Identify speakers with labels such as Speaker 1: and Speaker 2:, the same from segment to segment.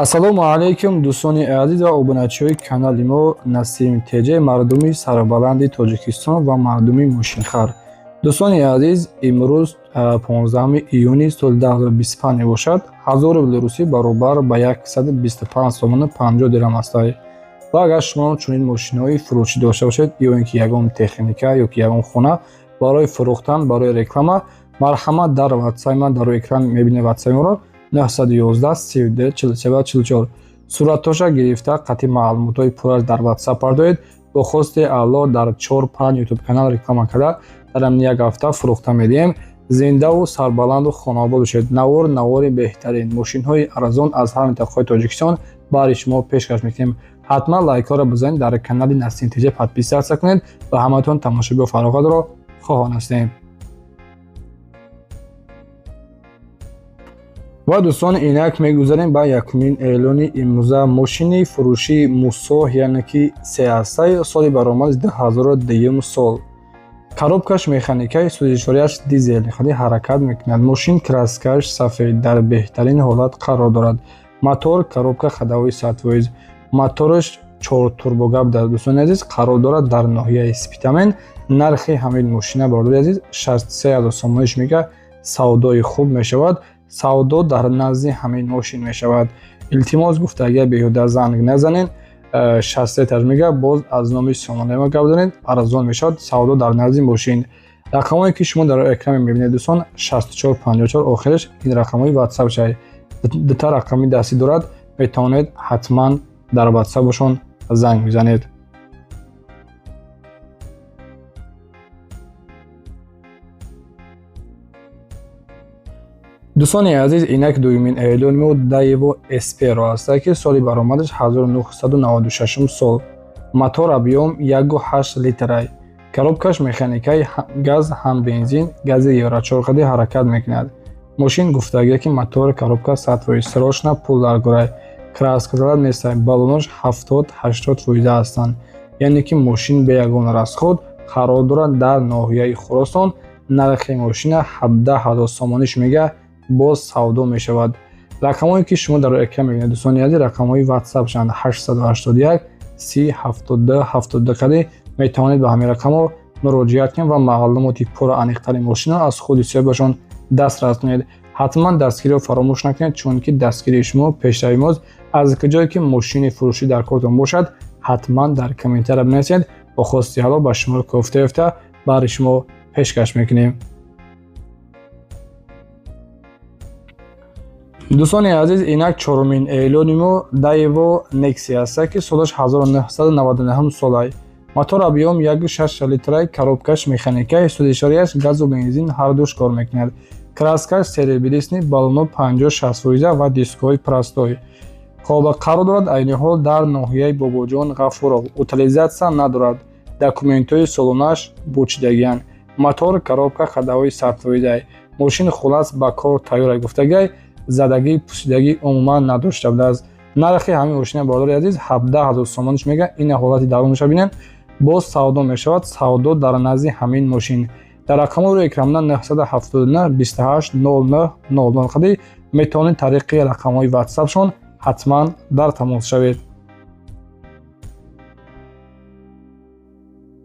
Speaker 1: Ассалому алайкум, дӯстони азиз ва обуначиҳои канали мо Насим ТЖ, мардуми сарбаланди Тоҷикистон ва мардуми мошинхар. Дӯстони азиз, имрӯз 15 июни соли 2025 мебошад. 1000 рубли русӣ баробар ба 125 сомону 50 дирам аст. Ва агар шумо чунин мошинҳои фурӯшӣ дошта бошед ё ин ки ягон техника ё ки ягон хона барои фурӯхтан, барои реклама, марҳамат, дар ватсапи ман, дар рӯи экран мебинед ватсапи моро, 911 32 47 44, суратҳоша гирифта, қатъи маълумотҳои пурраш дар ватсап пардоед. Бо хости Аллоҳ дар 4-5 ютуб канал реклама карда, дар ҳамин як ҳафта фурӯхта медиҳем. Зиндаву сарбаланду хонаобод бошед. Навор, навори беҳтарин мошинҳои арзон аз ҳар минтақаҳои Тоҷикистон баҳри шумо пешкаш мекунем. Ҳатман лайкҳоро бизанед, дар канали Насим ТЖ подписаться кунед ва ҳаматон тамошобиё фароғатро хоҳон ҳастем. Ва дӯстон, инак мегузарем ба якумин эълони имрӯза. Мошини фурӯшии Мусо, яъне ки сеасай, соли баромади 2002 сол, коробкаш механикаи, сӯзишвориаш дизел, хеле ҳаракат мекунад. Мошин краскаш сафед, дар беҳтарин ҳолат қарор дорад. Мотор, коробка ходовой 100%, мотораш чортурбогап. Дар дӯстони азиз, қарор дорад дар ноҳияи Спитамен. Нархи ҳамин мошина, бародари азиз, 63 000 сомониш мега, савдои хуб мешавад. Савдо дар назди ҳамин мошин мешавад. Илтимос гуфта, агар беҳуда занг назанед, 63 таш мега, боз аз номи сомонаи мо гап занед, арзон мешавад. Савдо дар назди мошин. Рақамҳое ки шумо дар экран мебинед, дӯстон, 64 54 охираш, ин рақамҳои ватсап шай. Дута рақами дастӣ дорад, метавонед ҳатман дар ватсапашон занг бизанед. Дӯстони азиз, инак дуюмин эълони мо Даево Эсперо аст, ки соли баромадаш 1996 сол, мотор объём 1,8 литрай, коробкаш механикаи, газ ҳам бензин, гази евро 4 қади ҳаракат мекунад. Мошин гуфтагия, ки мотор, коробка 100%, срочно пул даргорай. Краска зада нестай, баллонош 70-80 фоиза ҳастанд, яъне ки мошин бе ягон расход, қарор дорад дар ноҳияи Хуросон. Нархи мошина 17 000 сомониш мега, боз савдо мешавад. Рақамҳое ки шумо дар экран мебинед, дӯстони азиз, рақамҳои ватсап шаванд, 881 30 72 72 қади. Метавонед ба ҳамин рақамҳо муроҷиат кунед ва маълумоти пурра аниқтари мошинро аз худи соҳибашон дастрас кунед. Ҳатман дастгириро фаромӯш накунед, чунки дастгирии шумо пешравии мост. Аз куҷое ки мошини фурӯшӣ дар кортон бошад, ҳатман дар комментария бинависед. Бо хости Алло ба шумо кофта ёфта, баҳри шумо пешкаш мекунем. Дӯстони азиз, инак чорумин эълони мо Даево Нексия аст, ки солаш 1999 солай, мотор объём 1,6 литрай, коробкаш механикаи, сӯзишвориаш газу бензин ҳардуш кор мекунад. Краскаш серебристый, баллоно 50-60 фоиза ва дискҳои простой. Хоб, қарор дорад айни ҳол дар ноҳияи Бобоҷон Ғафуров. Утилизация надорад, документҳои солонааш бучидагианд. Мотор, коробка ходовой 100 фоизай. Мошин хулас ба кор тайёр, гуфтагиай, задагӣ, пусидагӣ умуман надошта будааст. Нархи ҳамин мошина, бародари азиз, 17 000 сомониш мега. Ин ҳолати дарунша бинед. Боз савдо мешавад. Савдо дар назди ҳамин мошин. Дар рақамҳои рӯи экранна, 979 28 09 00 қади, метавонед тариқи рақамҳои ватсапшон ҳатман дар тамос шавед.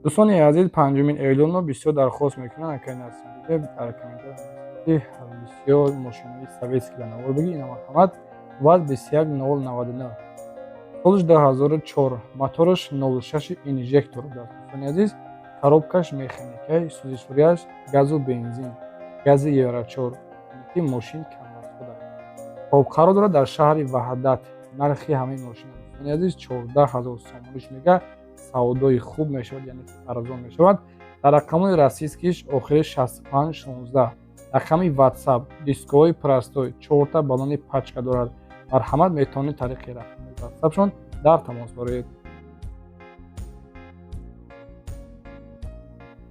Speaker 1: Дӯстони азиз, панҷумин эълонро бисёр дархост мекунанд, акай дар комментария, бисёр мошинои советский ба навор бигӣ. Ина, марҳамат, ВАЗ 21099, солаш 2004, мотораш 06 инжектор будааст. Дӯстони азиз, коробкаш механикаи, сӯзишвориаш газу бензин, гази евро 4, ки мошин камрасход аст. Хоб, қарор дорад дар шаҳри Ваҳдат. Нархи ҳамин мошин, дӯстони азиз, 14 000 сомониш мега, савдои хуб мешавад, яъне ки арзон мешавад. Дар рақамҳои российскиш охири 65 16 рақами ватсап, дискҳои простой, чорта баллони пачка дорад. Марҳамат, метавонед тариқи рақами ватсапшон дар тамос бароед.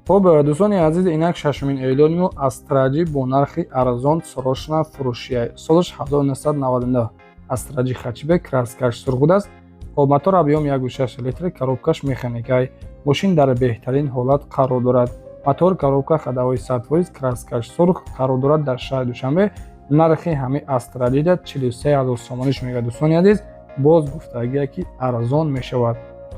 Speaker 1: Хуб, дӯстони азиз, инак шашумин эълони мо Астра Ҷи бо нархи арзон, срочно фурӯшия, солаш 1999, Астра Ҷи хэтчбек, краскаш сурх будааст. Хоб, мотор объём 1,6 литр, коробкаш механикай. Мошин дар беҳтарин ҳолат қарор дорад. Мотор, коробка ходовой 100%, краскаш сурх, қарор дорад дар шаҳри Душанбе. Нархи ҳамаи Астра дида 43 000 сомониш мега дӯстони азиз. Боз гуфтагия ки арзон мешавад.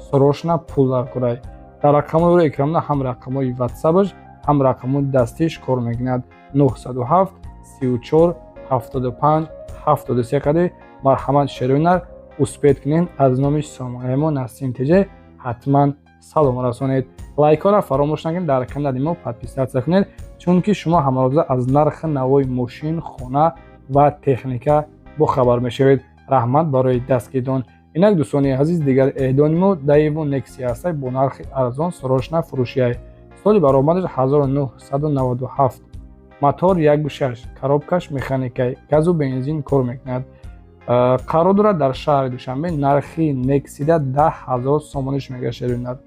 Speaker 1: Срочно пул даркорай. Дар рақамҳои рӯи экранна ҳам рақамҳои ватсапаш, ҳам рақамҳои дастиш кор мекунад. 907 34 75 73 қади марҳамат шерӯнар успеть кунед. Аз номи сомонаи мо Насим ТЖ ҳатман салом расонед. Лайкҳоро фаромӯш накунед, дар канали мо подписаться кунед, чунки шумо ҳамарӯза аз нархи навои мошин, хона ва техника бохабар мешавед. Раҳмат барои дастгиритон. Инак дӯстони азиз, дигар эъдони мо Daewoo Nexia ҳастад бо нархи арзон, срочно фурӯшиай. Соли баромадаш 1997, мотор 1.6, коробкаш механикай, газу бензин кор мекунад. Қарор дорад дар шаҳри Душанбе. Нархи Нексида 10 000 сомониш мега шерӯнад.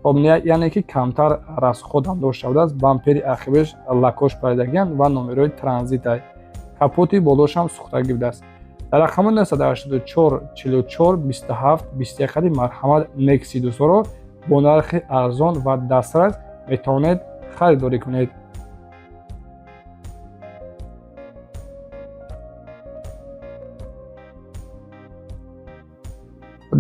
Speaker 1: Хоб, яъне ки камтар расход ҳам дошта будааст. Бампери ақибаш лакош паридагианд ва номерои транзитай. Капоти болошам сӯхтагӣ будааст. Дар рақами 984 44 27 21 қади марҳамат Некси дӯсторо бо нархи арзон ва дастрас метавонед харидорӣ кунед.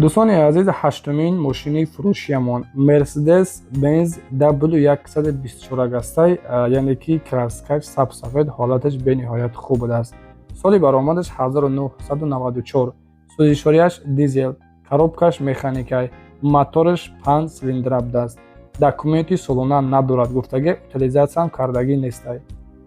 Speaker 1: Дӯстони азиз, ҳаштумин мошини фурӯшиямон Mercedes Benz W124 ҳастай, яъне ки краскаш сабсафед, ҳолаташ бениҳоят хуб будааст. Соли баромадаш 1994, сӯзишвориаш дизел, коробкаш механикай, мотораш 5 силиндра будааст. Документи солона надорад гуфтаги, утилизатсиям кардагӣ нестай.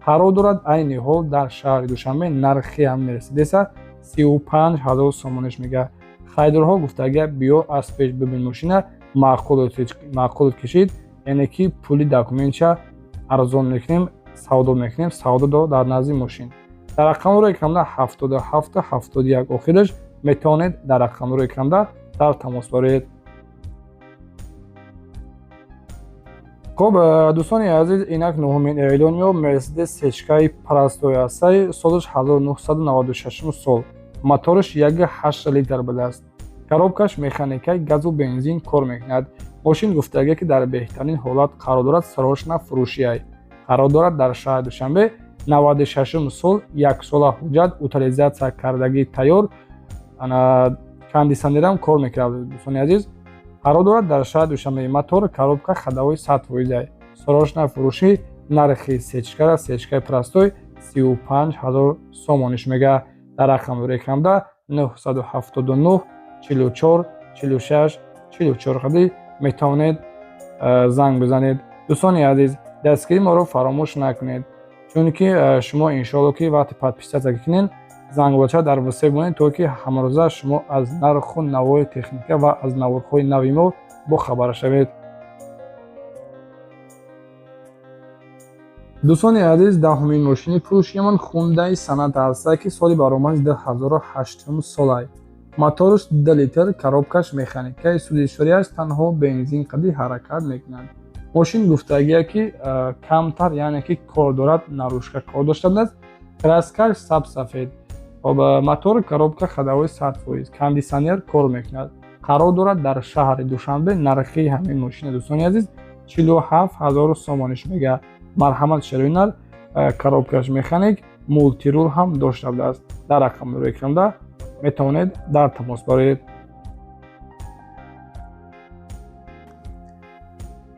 Speaker 1: Қарор дорад айни ҳол дар шаҳри Душанбе. Нархи ҳам Мерседеса 35 000 сомониш мега. Харидорҳо гуфтага биё аз пеш бибин мошина, маъқулот кишид, яъне ки пули документша арзон мекунем, савдо мекунем, савдо дар назди мошин. Дар рақамҳои экранда 77 71 охираш метавонед дар рақамҳои экранда дар тамос бароед. Хоб, дӯстони азиз, инак нуҳумин эълони мо Mercedes сечкаи простой ҳастай, солаш 1996 сол, мотораш 1.8 литр будааст. Коробкаш механикаи, газу бензин кор мекунад. Мошин гуфтагия ки дар беҳтарин ҳолат қарор дорад, срочно фурӯшиай. Қарор дорад дар шаҳри Душанбе, 96 сол, яксола ҳуҷҷат, утилизатсия кардагӣ тайёр, кондитсионерам кор мекунад дӯстони азиз. Қарор дорад дар шаҳри Душанбе, мотор, коробка ходовой 100%. Срочно фурӯшӣ. Нархи сечкара, сечкаи простой 35 000 сомониш мега. Дар рақами экранда 979 44 46 44 қади метавонед занг бизанед. Дӯстони азиз, дастгирии моро фаромӯш накунед, чунки шумо иншоалло ки вақти подписаться кунед, зангбача дар васе бимонед, то ки ҳамарӯза шумо аз нарху навои техника ва аз наворҳои нави мо бохабар шавед. Дӯстони азиз, даҳумин мошини фурӯшиямон Хундаи Саната ҳастад, ки соли баромади 2008 солай. Мотораш 2 литр, коробкаш механикаи, сӯзишвориаш танҳо бензин қади ҳаракат мекунад. Мошин гуфтагия ки камтар, яъне ки кор дорад, наружка кор дошта будааст, краскаш сабсафед. Хоб, мотор, коробка ходовой 100%, кондитсионер кор мекунад. Қарор дорад дар шаҳри Душанбе. Нархи ҳамин мошина дӯстони азиз 47 000 сомониш мега. Марҳамат шерӯинар, коробкаш механик, мултирул ҳам дошта будааст. Дар рақами рӯи экранда метавонед дар тамос бароед.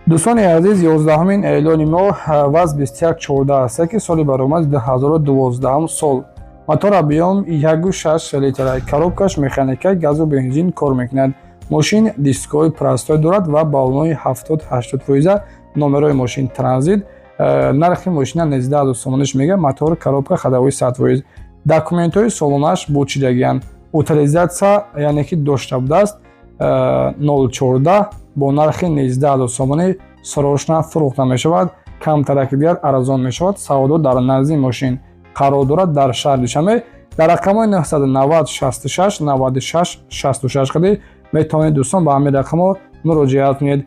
Speaker 1: Дӯстони азиз, 11-умин эълони мо ВАЗ 2114 аст, ки соли баромади 2012 сол, мотор объём 1.6 литра, коробкаш механика, газу бензин кор мекунад. Мошин дискҳои простой дорад ва баллонои 70-80 фоиза, номерои мошин транзит. Нархи мошина 19 000 сомониш мега. Мотор, коробка ходовой 100%, документҳои солонааш бучидагианд, утилизатсия яъне ки дошта будааст. 014 бо нархи 19 000 сомонӣ срочно фурӯхта мешавад. Камтараки дигар арзон мешавад. Савдо дар назди мошин, қарор дорад дар шаҳри Душанбе. Дар рақамҳои 990 66 96 66 қади метавонед дӯстон ба ҳамин рақамҳо муроҷиат кунед.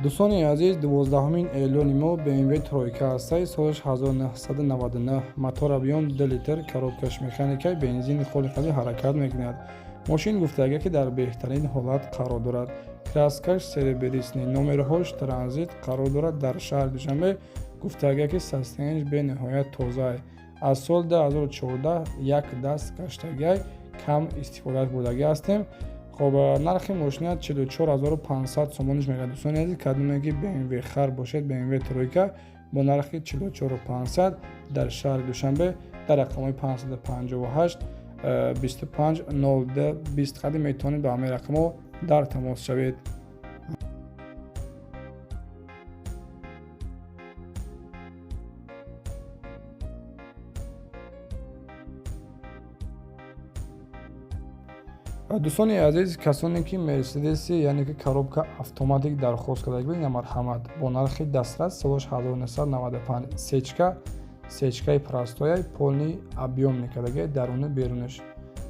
Speaker 1: Дӯстони азиз, 12-умин эълони мо BMW тройка ҳастай, солаш 1999, мотор объём 2 литр, коробкаш механика, бензини холи қади ҳаракат мекунад. Мошин гуфтага, ки дар беҳтарин ҳолат қарор дорад. Краскаш серебряный, номерҳош транзит, қарор дорад дар шаҳри Душанбе. Гуфтага, ки состояниеш бениҳоят тозаа. Аз соли 2014 як даст гаштагиай, кам истифодааш бурдагӣ ҳастем. Хоб, нархи мошина 44 500 сомониш мегӯяд. Дӯстони азиз, кадоме ки BMW хар бошед, BMW тройка бо нархи 44 500 дар шаҳри Душанбе дар рақамҳои 558 25 02 20 қади метавонед ба ҳамаи рақамҳо дар тамос шавед. Дӯстони азиз, касоне ки Мерседеси, яъне ки коробка автоматик дархост карда будед, марҳамат, бо нархи дастрас, солаш 1995, сечка, сечкаи простояй, полный объём мекардаги, даруни берунаш,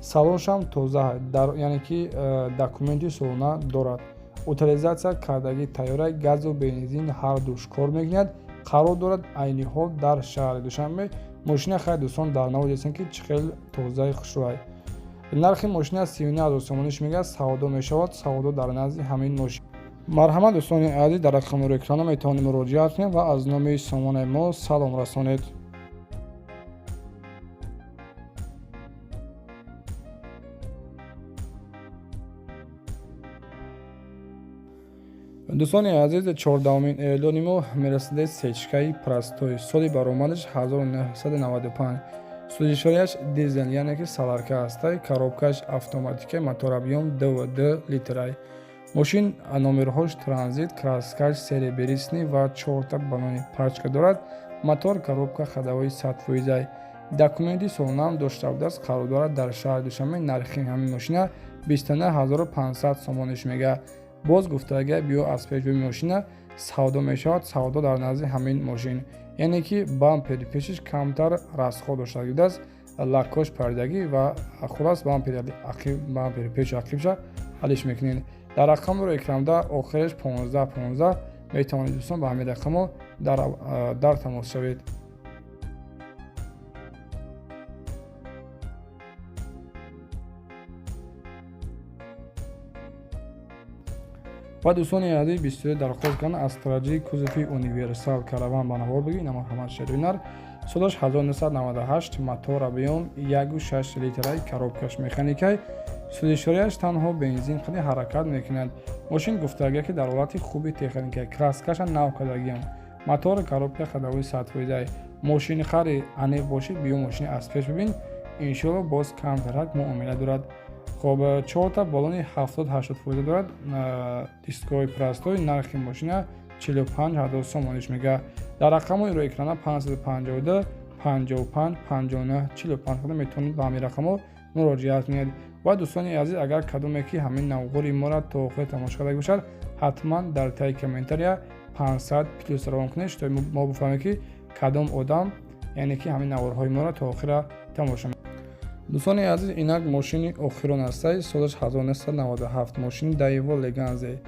Speaker 1: салоншам тоза, яъне ки документи солона дорад, утилизация кардагӣ тайёра, газу бензин ҳар душ кор мекунад, қарор дорад айни ҳол дар шаҳри Душанбе. Мошина хайр, дӯстон, дар навор дидем, ки чӣ хел тозаи хушрӯай. Нархи мошина 39 000 сомониш мегӯяд, савдо мешавад, савдо дар назди ҳамин мошин. Марҳамат, дӯстони азиз, дар рақамҳои экрана метавонед муроҷиат кунед ва аз номи сомонаи мо салом расонед. Дӯстони азиз, 14-умин эълони мо Мерседес сечкаи простой, соли баромадаш 1995, сӯзишвориаш дизел, яъне ки солярка ҳастай, коробкаш автоматика, мотор объём 2,2 литрай. Мошин номерҳош транзит, краскаш серебряный ва чорта баллони пачка дорад. Мотор, коробка ходовой 100%-ай, документи солонаам дошта будааст, қарор дорад дар шаҳри Душанбе. Нархи ҳамин мошина 29 500 сомониш мегӯяд. Боз гуфтага, биё аз пешбои мошина, савдо мешавад, савдо дар назди ҳамин мошин, яъне ки бампери пешиш камтар расход дошта будааст, лакош паридагӣ ва хулас бампери пешу ақибша ҳалиш мекунед. Дар рақамро экранда охираш 15 15 метавонед, дӯстон, ба ҳамин рақамҳо дар тамос шавед. Ва дӯстони азиз, бисёре дархост карданд Астра Ҷи кузови универсал караван ба навор бигӯ. Ина марҳамат, шервинар, солаш 1998, мотор объём 1,6 литрай, коробкаш механикай, сӯзишвориаш танҳо бензин қади ҳаракат мекунад. Мошин гуфтага, ки дар ҳолати хуби техника, краскаша нав кардагиам, мотор, коробка ходовой 100%-ай. Мошини хари аниқ бошид, биё мошини аз пеш бибин, иншоалло боз камтарак муомила дорад. Хоб, чорта баллони 70-80% дорад, дискои простой. Нархи мошина 45 000 сомониш мегӯяд. Дар рақамҳои рӯи экрана 552 55 59 45 худа метавонед ба ҳамин рақамҳо муроҷиат кунед. Ва дӯстони азиз, агар кадоме ки ҳамин навғури моро то охир тамошо карда бошад, ҳатман дар таи комментария 500 плюс равон кунед, то мо бифаҳмем, ки кадом одам, яъне ки ҳамин наворҳои моро то охира тамошо. Дӯстони азиз, инак мошини охирон ҳастай, солаш 1997, мошини Даево Леганзе,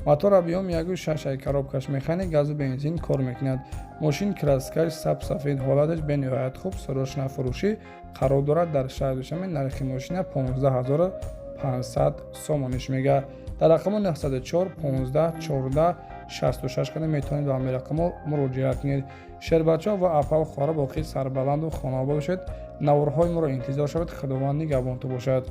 Speaker 1: мотор объём 1,6, коробкаш механик, газу бензин кор мекунад. Мошин краскаш саб сафед, ҳолаташ бениҳоят хуб, срочно фурӯшӣ, қарор дорад дар шаҳри Душанбе. Нархи мошина 15 500 сомониш мегӯяд. Дар рақами 904 15 14 66 када метавонед ба ҳамин рақамҳо муроҷиат кунед. Шербачаҳо ва апаву хоҳара, боқӣ сарбаланду хонаобод бошед, наворҳои моро интизор шавед. Худованд нигаҳбонтон бошад.